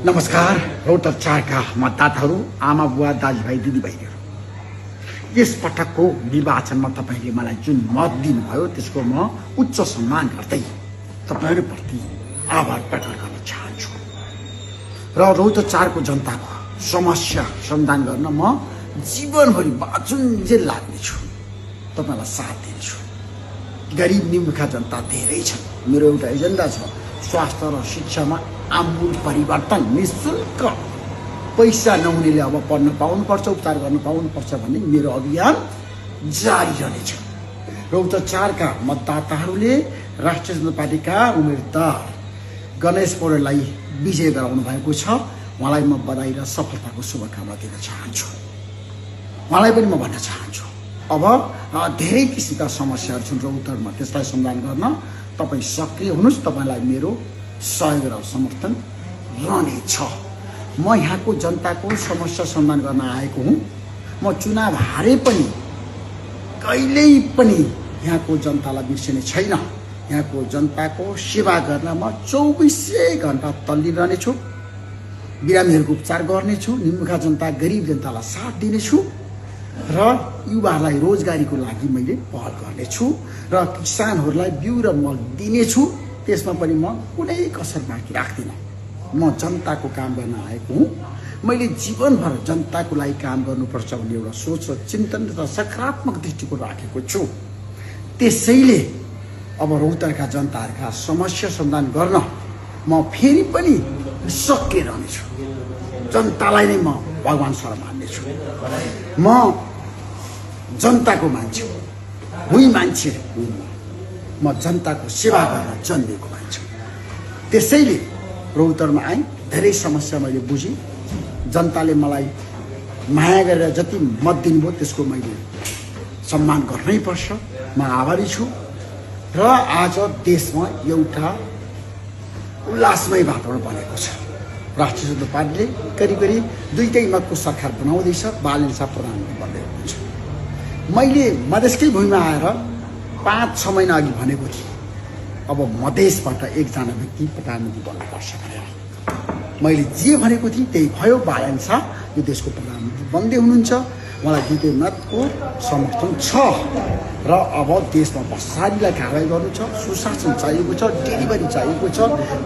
नमस्कार रौतहट 4 का मतदाताहरू, आमा बुवा, दाजुभाइ, दिदीबहिनीहरू, यस पटकको निर्वाचनमा तपाईले मलाई जुन मत दिनुभयो त्यसको म उच्च सम्मान गर्दै तपाईहरुप्रति आभार प्रकट गर्न चाहन्छु र रौतहट 4 को जनताको समस्या समाधान गर्न म जीवनभरि बाँचुन्जेल लाग्नेछु, तपाईलाई साथ दिन्छु। गरिब निमुखा जनता धेरै छन्। मेरो एउटा एजेन्डा छ, स्वास्थ्य र शिक्षामा आमूल परिवर्तन। निशुल्क पैसा नहुनेले अब पढ्न पाउनुपर्छ, उपचार गर्न पाउनुपर्छ भन्ने मेरो अभियान जारी रहनेछ। रौतहट 4 का मतदाताहरूले राष्ट्रिय जनता पार्टीका उम्मेदवार गणेश पौडेललाई विजय गराउनु भएको छ। उहाँलाई म बधाई र सफलताको शुभकामना दिन चाहन्छु। उहाँलाई पनि म भन्न चाहन्छु, अब धेरै किसिमका समस्याहरू छन् रौतहटमा, त्यसलाई समाधान गर्न तपाई सक्रिय हुनुस्। तपाईलाई मेरो सहयोग र समर्थन रहनेछ। म यहाँको जनताको समस्या समाधान गर्न आएको हुँ। म चुनाव हारे पनि कहिल्यै पनि यहाँको जनतालाई बिर्सिने छैन। यहाँको जनताको सेवा गर्न म 24 घण्टा तल्लिरहनेछु। बिरामीहरूको उपचार गर्नेछु, निमुखा जनता, गरिब जनतालाई साथ दिनेछु र युवाहरूलाई रोजगारीको लागि मैले पहल गर्नेछु र किसानहरूलाई बिउ र मल दिनेछु। त्यसमा पनि म कुनै कसर बाँकी राख्दिनँ। म जनताको काम गर्न आएको हुँ। मैले जीवनभर जनताको लागि काम गर्नुपर्छ भन्ने एउटा सोच र चिन्तन र सकारात्मक दृष्टिकोण राखेको छु। त्यसैले अब रौतहटका जनताहरूका समस्या समाधान गर्न म फेरि पनि सक्रिय रहनेछु। जनतालाई नै म भगवान सर मान्नेछु। म जनताको मान्छे हुँ, मान्छे हुँ। म जनताको सेवा गर्न जन्मेको मान्छे। त्यसैले रौतहटमा आएँ, धेरै समस्या मैले बुझेँ। जनताले मलाई माया गरेर जति मत दिनुभयो त्यसको मैले सम्मान गर्नै पर्छ। म आभारी छु र आज देशमा एउटा उल्लासमय वातावरण बनेको छ। राष्ट्रिय जनता पार्टीले करिब करिब 2 मतको सरकार बनाउँदैछ। बालेन शाह प्रधानमन्त्री बन्दै हुनुहुन्छ। मैले मधेसकै भूमिमा आएर 5-6 महिना अघि भनेको थिएँ, अब मधेसबाट एकजना व्यक्ति प्रधानमन्त्री बन्नुपर्छ भनेर। मैले जे भनेको थिएँ त्यही भयो। बालेन शाह यो देशको प्रधानमन्त्री बन्दै हुनुहुन्छ। मलाई 2 मतको समर्थन छ र अब देशमा भ्रष्टाचारीलाई कारवाही गर्नु छ, सुशासन चाहिएको छ, डेलिभरी चाहिएको छ,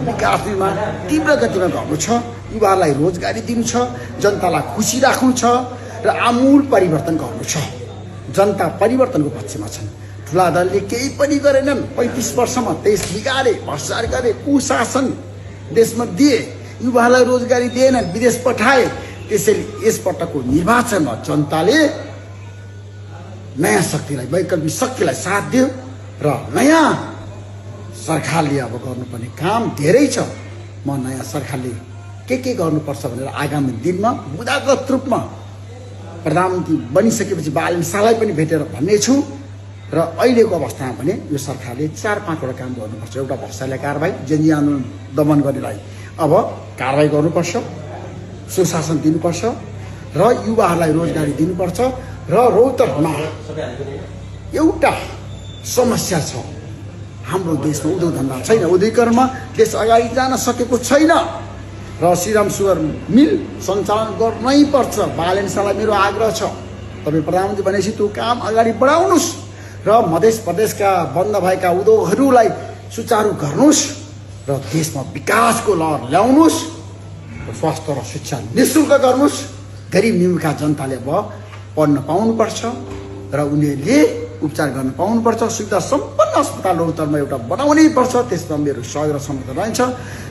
विकास निर्माण तीव्र गतिमा गर्नु छ, युवाहरूलाई रोजगारी दिनु छ, जनतालाई खुसी राख्नु छ र आमूल परिवर्तन गर्नु छ। जनता परिवर्तनको पक्षमा छन्। ठुला दलले केही पनि गरेनन्। 35 वर्षमा देश बिगारे, भ्रष्टाचार गरे, कुशासन देशमा दिए, युवाहरूलाई रोजगारी दिएनन्, विदेश पठाए। त्यसैले यसपटकको निर्वाचनमा जनताले नयाँ शक्तिलाई, वैकल्पिक शक्तिलाई साथ दियो र नयाँ सरकारले अब गर्नुपर्ने काम धेरै छ। म नयाँ सरकारले के गर्नुपर्छ भनेर आगामी दिनमा बुदागत रूपमा प्रधानमन्त्री बनिसकेपछि बालेन शाहलाई पनि भेटेर भन्नेछु र अहिलेको अवस्थामा भने यो सरकारले 4-5 वटा काम गर्नुपर्छ। एउटा भ्रष्टाचारलाई कारबाही, जनजीवन आन्दोलन दमन गर्नेलाई अब कारबाही गर्नुपर्छ, सुशासन दिनुपर्छ र युवाहरूलाई रोजगारी दिनुपर्छ। र रौतहटमा एउटा समस्या छ, हाम्रो देशमा उद्योग धन्दा छैन, उद्योगीकरणमा देश अगाडि जान सकेको छैन र श्रीराम सुगर मिल सञ्चालन गर्नै पर्छ। बालेन शाहलाई मेरो आग्रह छ, तपाईँ प्रधानमन्त्री भनेपछि त्यो काम अगाडि बढाउनुहोस् र मध्य प्रदेशका बन्द भएका उद्योगहरूलाई सुचारू गर्नुहोस् र देशमा विकासको लहर ल्याउनुहोस्। स्वास्थ्य र शिक्षा निशुल्क गर्नुहोस्। गरिब निमुखा जनताले अब पढ्न पाउनुपर्छ र उनीहरूले उपचार गर्न पाउनुपर्छ। सुविधा सम्पन्न अस्पताल रौतहटमा एउटा बनाउनै पर्छ। त्यसमा मेरो सहयोग र समर्थन रहन्छ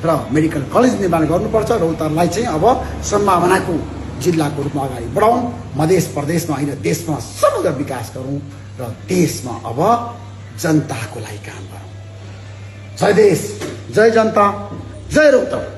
र मेडिकल कलेज निर्माण गर्नुपर्छ। रौतहटलाई चाहिँ अब सम्भावनाको जिल्लाको रूपमा अगाडि बढाउँ। मध्य प्रदेशमा होइन, देशमा समग्र विकास गरौँ र देशमा अब जनताको लागि काम गरौँ। जय देश, जय जनता, जय रौतहट।